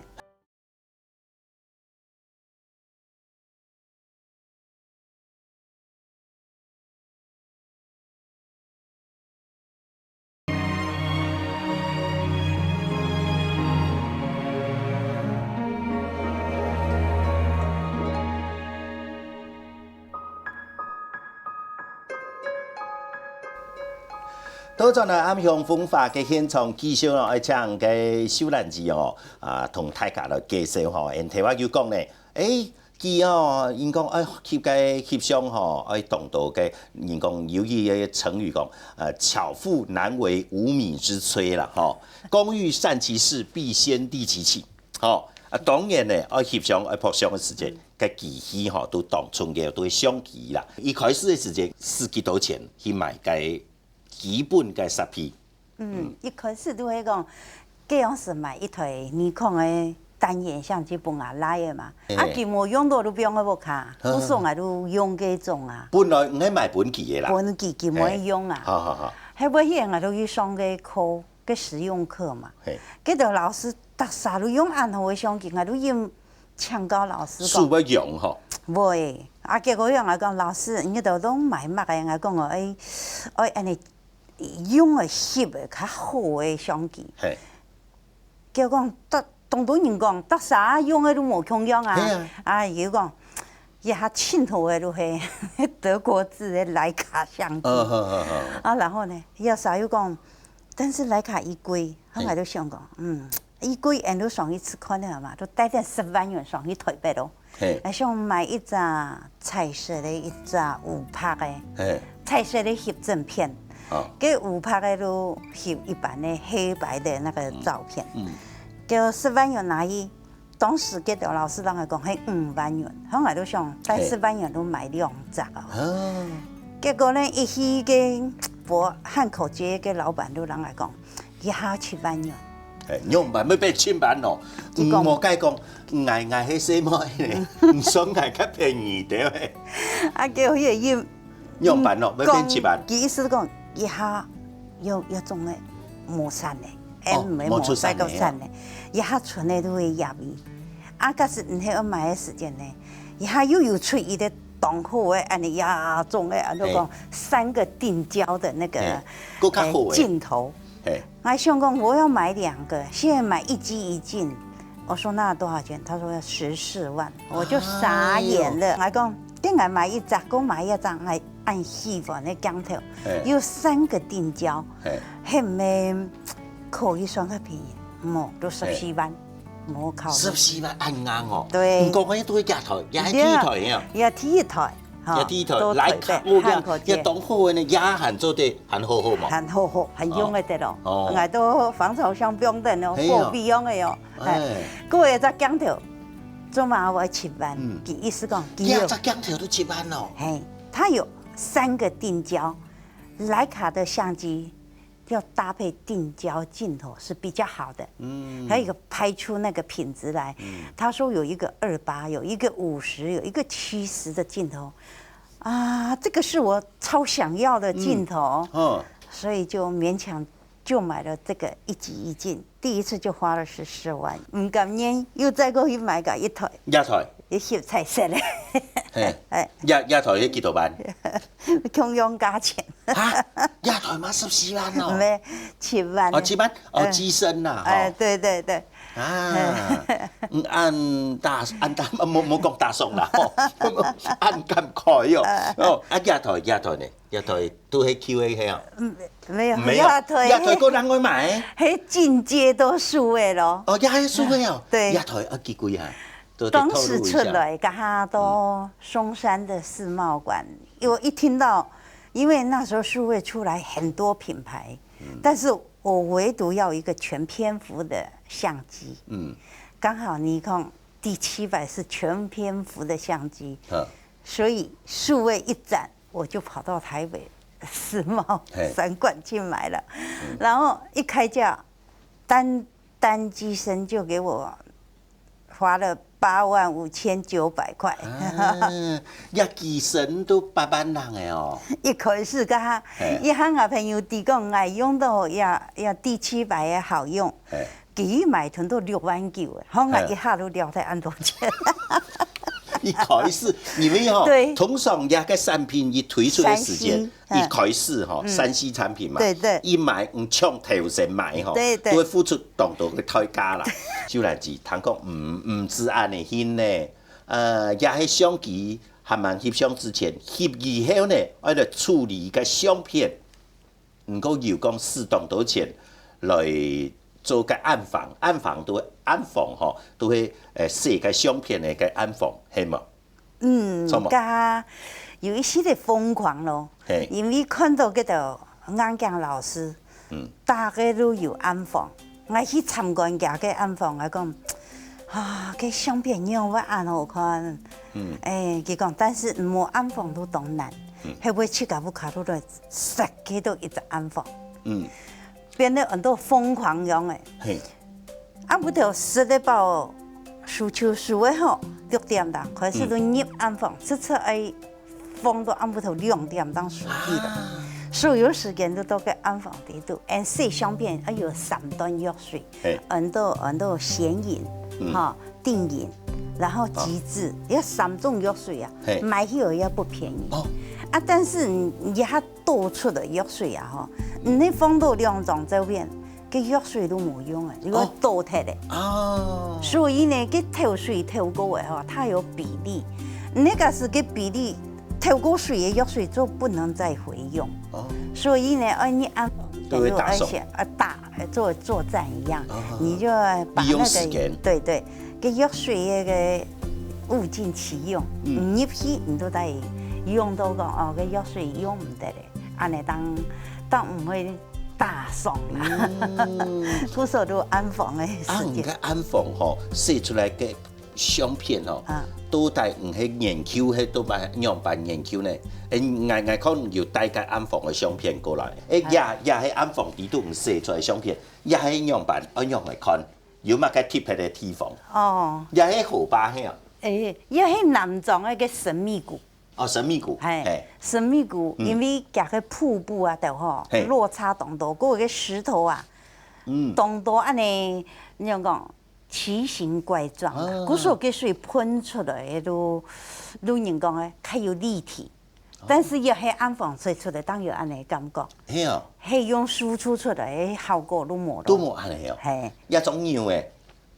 倒轉來暗香風華个現場，繼續哦，愛請个秀蘭姊哦，啊，同大家來介紹吼。𠊎頭下有講呢，欸， 佢哦，人講，欸，翕个翕相吼，欸，當多个，人講有一個成語講，呃，巧婦難為無米之炊啦，吼。工欲善其事，必先利其器，吼。啊，當然呢，愛翕相、愛拍相个時節，嗯。該機器吼，都當重要，都係相機啦。一開始个時節，使幾多錢去買該 基本个設備。嗯，嗯。一開始都係講，該央時買一台尼康个單眼相機分𠊎倈仔嘛。嘿。啊，佢無用到就放在屋下，呵呵。故所𠊎就用該種啊。本來毋係買分佢个啦。分佢，佢無用啊。嘿，好好好。後尾去𠊎就去上該課，該實用課嘛。嘿。該兜老師逐儕都用恁好个相機，𠊎就用 請教老師講。使會用吼？會。啊，結果佢同𠊎講，老師，你這兜攏買麼个？𠊎講哦，愛，愛恁呢用个翕个較好个相機。嘿。結果講，逐，當多人講，逐儕用个都無共樣啊。嘿啊。啊，佢講，這下盡好个就係德國製个徠卡相機。嗯，好，好，好。啊，然後呢，這儕又講，但是徠卡已貴，後來就想講，嗯， 已貴，𠊎就上去試看了嘛，就帶等十萬元上去台北咯。嘿。𠊎想買一隻彩色个，一隻烏白个，嘿。彩色个翕正片。哦。該烏白个就翕一般个黑白个該个照片。嗯。嗯。該十萬元拿去，當時該兜老師同𠊎講，係五萬元，後來就想，帶十萬元就買兩隻哦。嘿。啊。結果呢，一去該，無漢口街个老闆就同𠊎講， 一下七萬元。欸，仰般會變七萬哦？佢講，嗯，無該講，𠊎，𠊎係細妹呢，毋算𠊎較便宜个欸。啊，叫佢个音，仰般哦，會變七萬？講，佢意思講，一下要，要種个無產个，哦，欸，毋係無，無出產个，再過產个，一下存个都會壓抑。啊，假使毋係愛買个時間呢，佢還又有出一个當好个，恁呢呀，種个，啊，就講嘿。三个定焦的那个，嘿，更較好个。呃，鏡头。嘿。我想讲我要买两个，现在买一机一镜，我说那多少钱？他说要十四万，我就傻眼了。啊，哎哟。我讲，等下买一只，我买一只，还按喜欢的镜头，嘿。有三个定焦，嘿。还没考虑算个便宜，无，都十四万。嘿。 无考虑。十四万恁硬哦。對。毋過𠊎都會壓台，也係第一台呀。也第一台，哈，也第一台，都台北，來看，哦，也，漢口街。也當好个呢，也還做得還好好嘛。還好好，還用得得咯。哦。哦。𠊎都防潮箱不用等哦，嘿哦。貨幣用的哦。哎。哎。過一隻鏡頭，做嘛我七萬，嗯。佢意思講，佢有。一隻鏡頭都七萬哦。嘿，它有三个定焦，徠卡的相机 要搭配定焦镜头是比较好的，嗯。还有一个拍出那个品质来。嗯。他说有一个二八，有一个五十，有一个七十的镜头，啊，这个是我超想要的镜头，嗯。哦。所以就勉强就买了这个一机一镜，第一次就花了十四万，毋甘愿，又再过去买个一台，一台。一翕彩色的。嘿，哎。一，一台要几多万？共样价钱。 哈，一台嘛十四萬哦。毋係，七萬。哦，七萬？哦，嗯。機身啦，吼。哎，對，對，對。啊，嗯，恁大，恁大，莫，莫講大宋啦，吼，恁感慨哦。哦，啊，一台，一台呢？一台都係舊个係啊？嗯，沒有，沒有，一台。一台還另外買？係進階都數位咯。哦，也係數位哦。對。一台要幾貴啊？ 都得透露一下。當時出來，剛好到松山的世貿館，嗯。我一聽到，因為那時候數位出來很多品牌，嗯。但是我唯獨要一个全篇幅的相機。嗯。剛好尼康D七百是全篇幅的相机，嗯。所以數位一展，我就跑到台北世貿嘿。三馆去买了。嗯。然後一开价，单，单机身就给我花了八万五千九百块。啊，一机身都八萬零个哦。一开始个哈，嘿。一下我朋友提讲，哎，用到也，也D七百个好用，嘿。佢买囤到六万九个，好，我嘿。一下都了解恁多钱。一开始，因为吼，对。通常一个产品一推出个时间，三C。 一开始吼，嗯。三C产品嘛，对，对。一买，嗯，抢头先买吼，对，对。都會付出當多个代價啦。秀蘭姐，聽講，嗯，毋止恁呢，現呢，呃，也係相機還吂翕相之前，翕以後呢，愛來處理个相片。毋過有講使當多錢來做个暗房，暗房都，暗房吼，都會，呃，洗个相片个个暗房，係無？ 嗯，著無？該有一息个瘋狂咯，嘿。因為看到該兜眼鏡老師，嗯。大家都有暗房，𠊎去參觀佢个暗房，𠊎講，啊，該相片仰會恁好看？嗯。哎，佢講，但是無暗房都當難，嗯。係會自家屋下都來設計到一隻暗房。嗯。 變到恁多瘋狂樣个。嘿。暗晡頭食了飽，收收收个吼，六點鐘開始都入暗房，嗯。直直愛放到暗晡頭兩點鐘收起了。啊。所以有時間都到該暗房底肚，恁洗相片，愛有三段藥水，嘿。恁多，恁多顯影，嗯。哈，定影，然後極致，哦。要三種藥水啊，嘿。買起來也不便宜。哦。啊，但是你，你還 倒出个藥水啊，吼，你放到兩張照片，該藥水都無用个，因為倒忒个。哦。哦。所以呢，該透水透過个吼，它有比例，那個是該比例透過水个藥水就不能再回用。哦。所以呢，哎，你按都會打爽。啊，打，做作戰一樣，哦。你就把那個，利用時間。對，對，該藥水那個物盡其用，嗯。你入去，你都得用到講，哦，該藥水用毋得了。 恁呢當，當毋會打爽啦。嗯。故所都暗房个時間。啊，你看暗房吼，洗出來个相片吼，啊。到底毋係研究，係到底仰般研究呢？誒，𠊎，𠊎看有帶个暗房个相片過來。誒，啊。也，也係暗房底肚毋洗出來相片，也係仰般，愛仰來看，有麼个特別个地方？哦。也係河壩係啊？誒，也係南庄个該神秘谷。 哦，神秘谷，嘿，嘿。神秘谷，嗯。因為佢个瀑布啊，對吼，嘿。落差當多，還有个石頭啊，嗯。當多恁呢，你想講，奇形怪状啊，啊。故所个水噴出來个都，都人講个較有立體，但是也係暗房水出來，當有恁呢感覺，係哦。係用輸出出來个效果都無咯。都無恁呢哦。係。也種牛誒，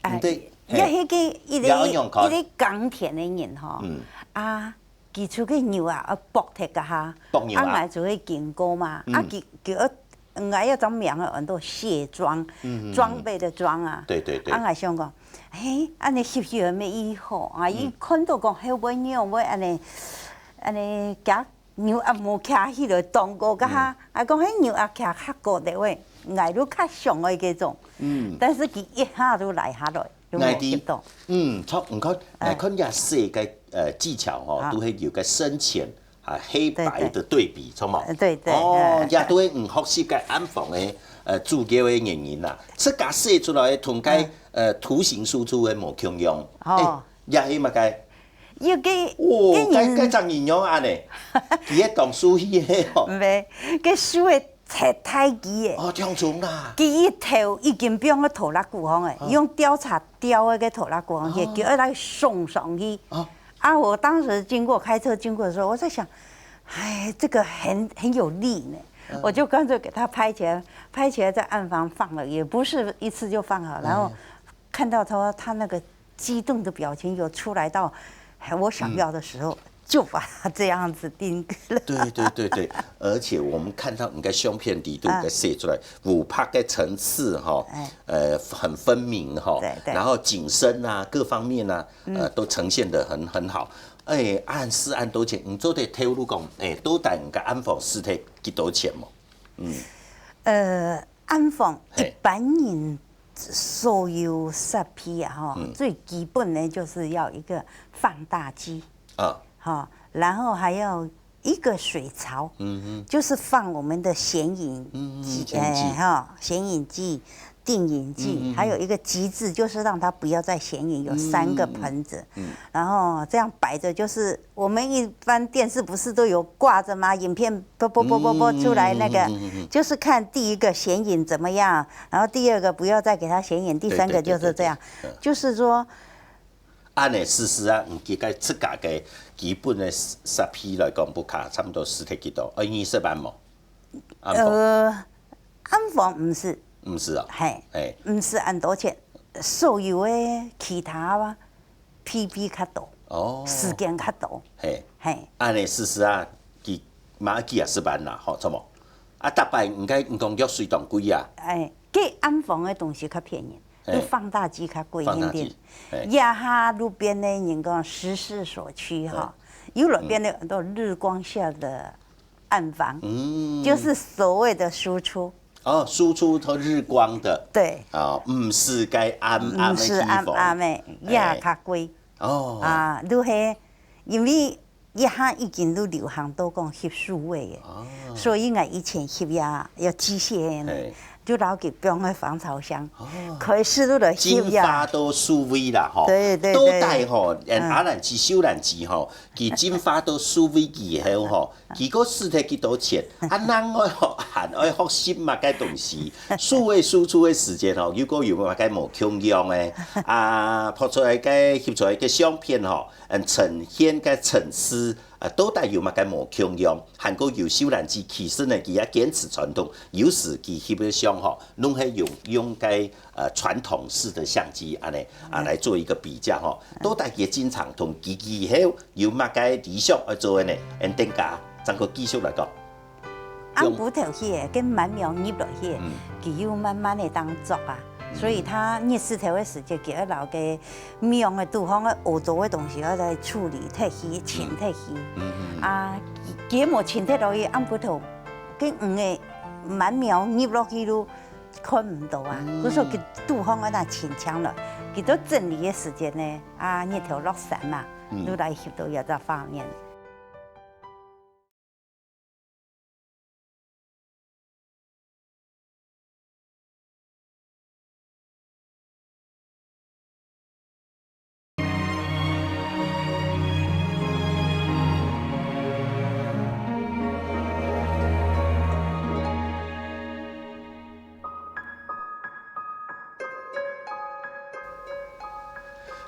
哎，毋對，也係个一个，也愛用看。一个耕田个人吼，嗯。啊， 佢出去牛啊，啊，駁忒个哈，駁牛啊。啊，𠊎就會經過嘛，嗯。啊，佢，佢，呃，𠊎有種名啊，安到卸妝，嗯，嗯，嗯。裝備的裝啊。對，對，對。啊，𠊎想講，嘿，恁呢翕翕乜異好啊，嗯。佢看到講，嘿，會牛會恁呢，恁呢，佢牛啊，無徛起來當高个哈，嗯。啊，講，嘿，牛啊，徛較高个喂，𠊎就較想愛該種。嗯。但是佢一下就來下來。 有無？𠊎知，翕到？嗯，著，你看，哎。來看這細个，呃，技巧吼，啊。都係有个深淺啊，黑白的對比，對，對。著無？呃，對，對，哦，哎，也都係你學習个暗房个，呃，主要个原因啦。自家寫出來同該，嗯。呃，圖形輸出个無共樣。哦。哎，也係麼个？有个，哦，該，該人，該隻人樣恁呢，佢个當輸去个吼。毋係，該輸个 忒大支个。哦，當重啦。佢一頭已經放个拖拉庫項个，啊。用吊車吊个个拖拉庫項去，哦。佢愛來送上去。哦。啊，我當時經過，開車經過的時候，我在想，哎，這個很，很有力呢，嗯。我就乾脆給他拍起來，拍起來在暗房放了，也不是一次就放好，然後哎。看到他，他那個 激動的表情有出來到，哎，我想要的時候，嗯。就把它這樣子定格了。對，對，對，對，而且我們看到你在相片裡頭，啊。在寫出來，五拍个層次哈，哎。呃，很分明哈，對，對。然後景深啊，各方面啊，呃，嗯。都呈現得很，很好。哎，恁細恁多錢，你做得透露講，哎，到底你个暗房使忒幾多錢無？嗯。呃，暗房一般人 所有設備啊，哈，嗯。最基本的就是要一個放大機，啊。哈，然後還要一個水槽，嗯哼。就是放我們的顯影嗯哼，劑，顯影劑。哎，哈，顯影劑、定影劑，嗯哼。還有一個極致，就是讓它不要再顯影，有三個盆子，嗯。嗯。然後這樣擺著，就是 我們一般電視不是都有掛著嗎？影片啵啵啵啵啵出來那個，嗯，嗯，嗯，嗯，嗯。就是看第一個顯影怎麼樣，然後第二個不要再給它顯影，第三個就是這樣。對，對，對，對，對。嗯。就是說，恁呢試試啊，你自家，自家个基本个設備來講，屋下差不多使忒幾多？二，二十萬無？暗房。呃，暗房毋使。毋使啊？嘿，嘿。毋使恁多錢，所有个其他啊， P P較多，哦。時間較多。嘿。嘿。恁呢試試啊，佢嘛幾啊十萬啦，吼，著無？啊，逐擺應該，你講藥水當貴啊。哎，該暗房个東西較便宜，嘿。該放大機較貴一點。放大機，嘿。這下路邊个人講時勢所趨哈，嘿。有路邊个很多日光下的 暗房，嗯。就是所謂的輸出。哦，輸出透日光的。對。哦，毋使該暗暗个地方。毋使暗暗个，哎。也較貴。哦。啊，就係因為這下已經都流行到講翕數位个，哦。所以𠊎以前翕也有機械个呢，嘿。就摎佢放个防潮箱，哦。開始都來翕呀。進化到數位啦，吼。對，對，對。到底吼，嗯。阿蘭姐、秀蘭姐吼， 佢進化到數位以後吼，佢个使忒幾多錢？啊，另外吼，還愛學習麼个東西？數位輸出个時間吼，又過有麼个無共樣个？啊，拍出來个、翕出來个相片吼，嗯，呈現个層次，啊，到底有麼个無共樣？還過有秀蘭姐，其實呢，佢也堅持傳統，有時佢翕个相吼，攏係用，用个 呃，傳統式的相機恁呢，啊，嗯。來做一個比較吼。嗯。到底佢進程同佢以後有麼个理想愛做个呢？𠊎等下正過繼續來講。暗晡頭去个，該鰻苗入來去个，嗯。佢又慢慢个當作啊，嗯。所以佢日時頭个時節，佢愛摎該網个肚項个屙糟个東西愛來處理忒去、清忒去。嗯，嗯，嗯。啊，佢，佢無清忒落去，暗晡頭，該魚个鰻苗入落去咯， 看毋到啊，嗯。故所佢肚項个那清淨了，佢到整理个時間呢，啊，日頭落山嘛，嗯。就來翕到這隻畫面。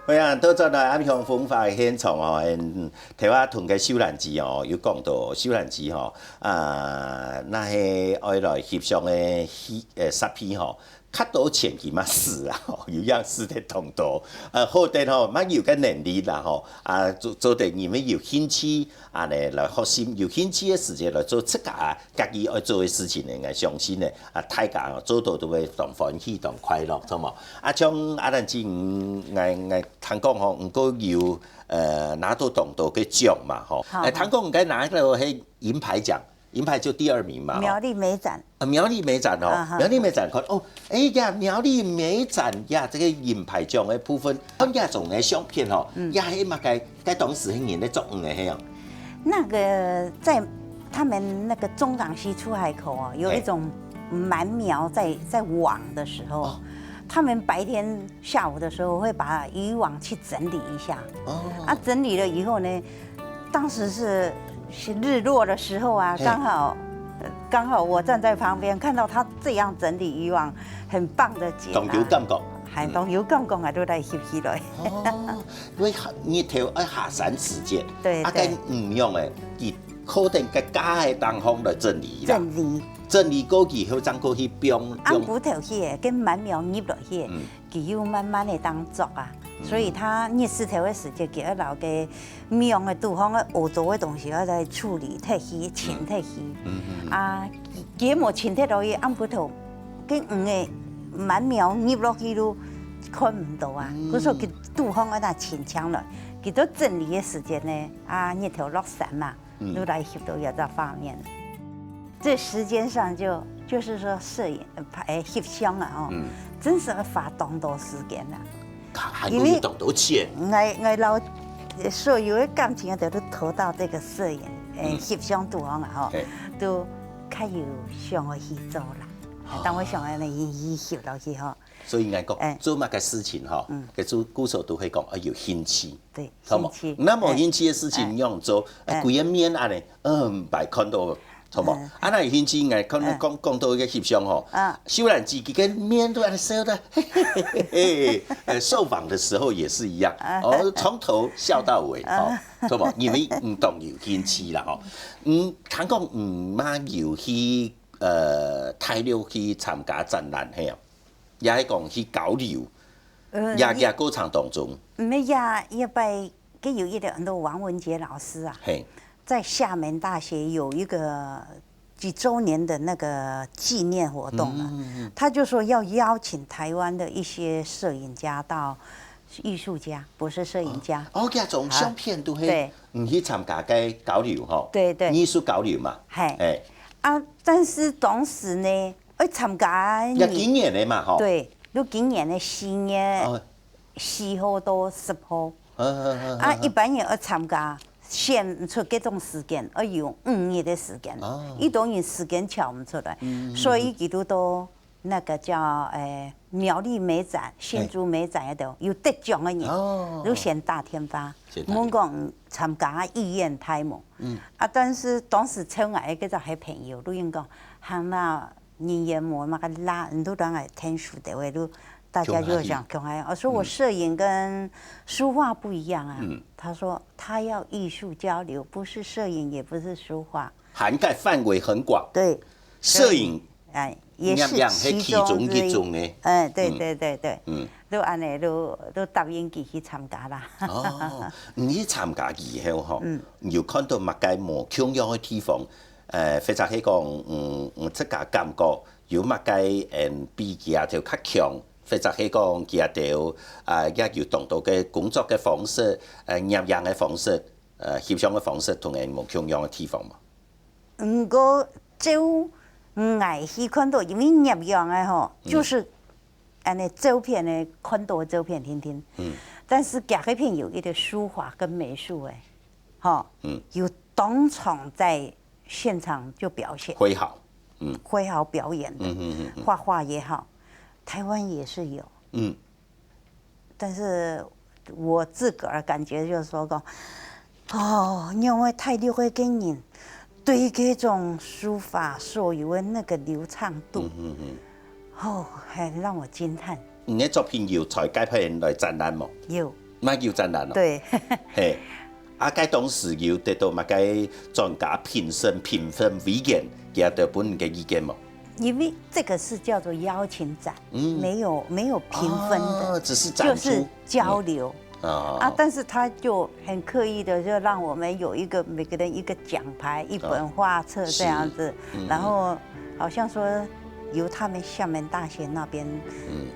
歡迎倒轉來暗香風華个現場哦，嗯，頭下同个秀蘭姊哦，有講到秀蘭姊吼，啊，若係愛來翕相个戲，呃，設備吼，較多錢佢嘛使啦吼，有影使得當多，呃，好得吼，嘛有个能力啦吼，啊，做做得因為有興趣， 恁呢來學習，有興趣个時節來做自家家己愛做个事情呢，𠊎相信呢，啊，大家哦做到都會當歡喜、當快樂，著無？啊，像阿蘭姊，𠊎𠊎聽講吼，毋過有呃拿到當多个獎嘛吼，好哎，聽講你該拿到係銀牌獎，銀牌就第二名嘛，吼苗栗美展，啊，苗栗美展哦，啊哈苗栗美展看哦，哎呀，苗栗美展呀，這个銀牌獎个部分，看這種个相片哦，也係嘛該該當時係人咧作的係啊。那个在他们那个中港溪出海口哦，有一种蛮苗在在网的时候，他们白天下午的时候会把渔网去整理一下，哦，啊，整理了以后呢，当时是是日落的时候啊，嘿刚好呃刚好我站在旁边看到他这样整理渔网，很棒的解答，當有感覺。還當有感覺啊，都來翕起來。哦，因為日頭愛下山時節，對啊，該對毋用誒，佢可能个架个地方來整理啦，整理。整理過以後，正過去放暗放。晡頭去个，跟蠻苗入落去个，嗯佢又慢慢的當作啊，所以他日時頭个時節，佢愛留个苗个地方个烏糟个東西，愛來處理忒去、清忒去。嗯嗯啊，佢無清忒落去，暗晡頭跟黃个蠻苗入落去都看毋到啊。故所佢地方愛那清淨了，佢到整理个時間呢，啊，日頭落山嘛，嗯都來翕到這隻畫面。這時間上就就是說攝影呃拍翕相啊，哦，嗯，真是要花當多時間啊。還還過有當多錢。 𠊎𠊎摎所有个感情啊，都投到這個攝影，誒，嗯翕相地方啊，吼嘿，都較有想愛去做啦。哦當我想愛呢，去去翕落去吼，所以應該講，哎做麼个事情吼，嗯該做故所都會講，啊，有興趣，對，好無興趣？那麼有哎興趣个事情，哎仰做，哎，哎規个面恁呢，嗯，擺看到，好無？嗯啊，那有興趣，𠊎看嗯講講到一個翕相吼，啊秀蘭姊佢个面都恁呢笑得，嘿嘿嘿嘿嘿。呃，受訪的時候也是一樣，啊哦，從頭笑到尾，哦，好無？因為嗯，當有興趣啦，吼，嗯，聽講嗯，嘛有去呃大陸去參加展覽，係啊，也係講去交流，呃也也過程當中，毋係呀，一擺，佢有一個很多王文杰老師啊，嘿，在廈門大學有一個幾週年的那個紀念活動了，他就說要邀請台灣的一些攝影家到藝術家，不是攝影家，哦，這種相片都係對你去參加个交流吼，對對藝術交流嘛，嘿哎，啊，但是當時呢，愛參加个人，也今年个嘛吼，對，就今年个四月哦，四號到十號。嗯嗯嗯啊，一般人愛參加，選出這種時間，愛有五日个時間哦，一種人時間搶毋出來，所以佢都到那個叫誒苗栗美展、新竹美展該度有得獎个人，哦就先打電話，先打電話問講參加意願大無？嗯，啊，但是當時抽𠊎个這隻朋友，就應講，喊那人緣無那個拉，你都讓𠊎天數的位，就大家就想講哎，我說我攝影跟書畫不一樣啊。他說他要藝術交流，不是攝影，也不是書畫。涵蓋範圍很廣，對，攝影哎，也是也也是其中之一。其中一種的哎，對對對對，嗯就恁呢，就就答應佢去參加啦。哦，你去參加以後吼，你有看到麼个無共樣个地方？呃，或者係講，嗯，嗯，自家感覺有麼个，嗯，比其他頭較強，或者係講其他頭啊，也有當多个工作个方式，呃，攝影个方式，呃，翕相个方式，同人無共樣个地方嘛？毋過照𠊎去看到，因為攝影个吼，就是恁呢照片呢，看到个照片定定。嗯但是佢个片有一個書畫跟美術个，吼，嗯有當場在現場就表現，會好，嗯會好表演的，嗯嗯嗯嗯畫畫也好，台灣也是有。嗯，但是我自個兒感覺就是說講，哦，因為大陸个人對這種書法所有的那個流暢度，嗯嗯嗯。哦，很讓我驚嘆。你个作品有在該片來展覽無？有，嘛有展覽哦。对，嘿，啊，該當時有得到麼个專家評審、評分委員，佢兜分你个意見無？因为这个是叫做邀请展，嗯没有没有评分的，哦，只是展出就是交流。啊啊，但是他就很刻意的，就让我们有一个每个人一个奖牌、一本画册这样子，嗯然后好像说由他们厦门大学那边嗯，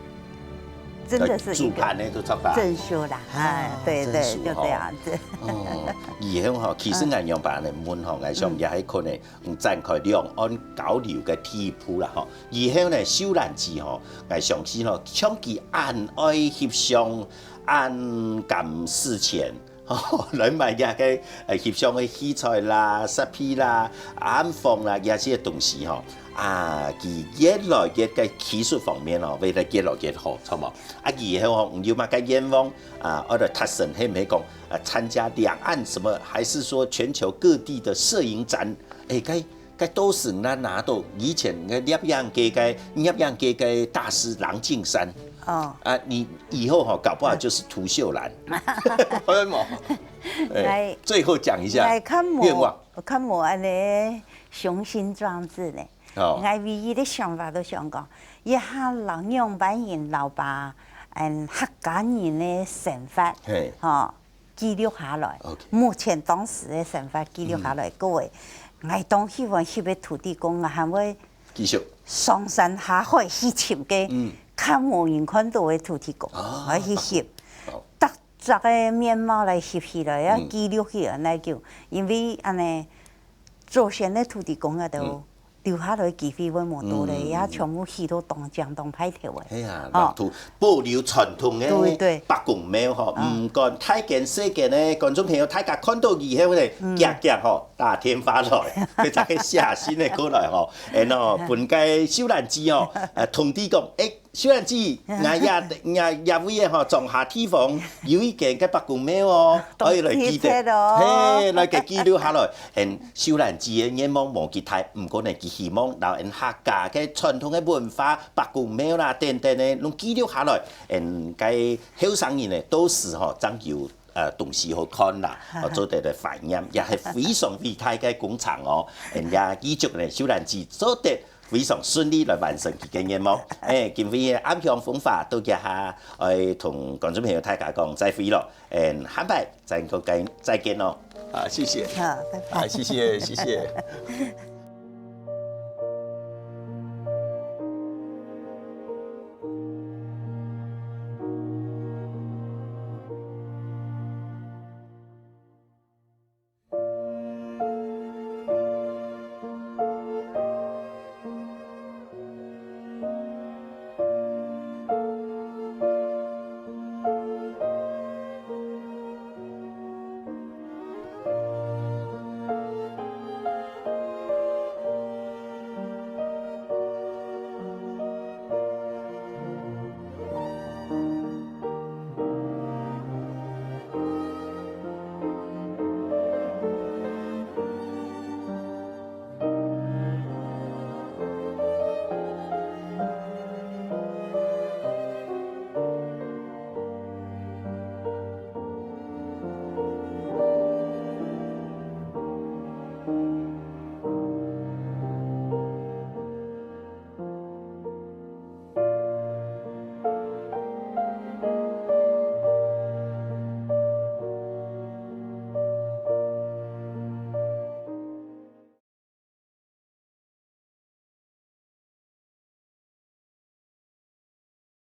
真的是一个主办的都差不多。证书啦，哎啊，对对，证书就这样子。哦，以後吼，其實恁樣辦个問吼，𠊎想也係可能，嗯，展開兩岸交流个第一步啦吼。以後呢，秀蘭姊吼，𠊎相信吼，像佢恁愛翕相、恁感事前，吼，來買這个呃翕相个器材啦、設備啦、暗房啦，這些東西吼，啊，佢越來越个技術方面吼，會得越來越好，著無？啊，以後吼，有麼个願望啊，或者達成，係毋係講啊，參加兩岸什麼，還是說全球各地的攝影展？哎，該該都是拿拿到以前个攝影界个攝影界个大師郎靜山哦，啊，你以後吼，搞不好就是涂秀蘭，好無？哎來最後講一下来看願望我，看我安尼雄心壮志呢。哦，我唯一的想法都想讲，一下老娘扮演老爸，嗯，客家人的生活，嘿，吼，记录下来。 OK 目前当时的生活记录下来，各位，我当希望翕个土地公啊，还会繼續。上山下海去寻个，嗯较无人看到的土地公，啊我去翕好，逐只个面貌来翕起来，要嗯记录起来来讲，因为安尼祖先的土地公啊，都嗯留下来机会会无多咧，嗯也全部去到东江东派头的。哎呀，哦老土保留傳統對對个伯公廟吼，嗯毋管大間細間个觀眾朋友，大家看到以後呢，嗯遽遽吼打電話來，或者个寫信个過來吼，然後分个秀蘭姊哦，呃，通知講，誒，秀蘭姊，𠊎也也也位个吼，庄下地方有一間个伯公廟哦，可以來記得，當記得哦嘿，來个記錄下來。嗯，秀蘭姊个願望無幾大，毋過呢，佢希望摎𫣆客家个傳統个文化、伯公廟啦等等呢，攏記錄下來。嗯，該後生人呢，到時吼，正有呃東西好看啦，哦，做得來懷念，也係非常偉大个工程哦。嗯，也預祝呢，秀蘭姊做得非常順利來完成佢个願望。誒，今晡日暗香風華到這下，愛同觀眾朋友大家講再會咯。嗯，下擺再過再再見咯。啊，謝謝。好，拜拜。啊，謝謝，謝謝。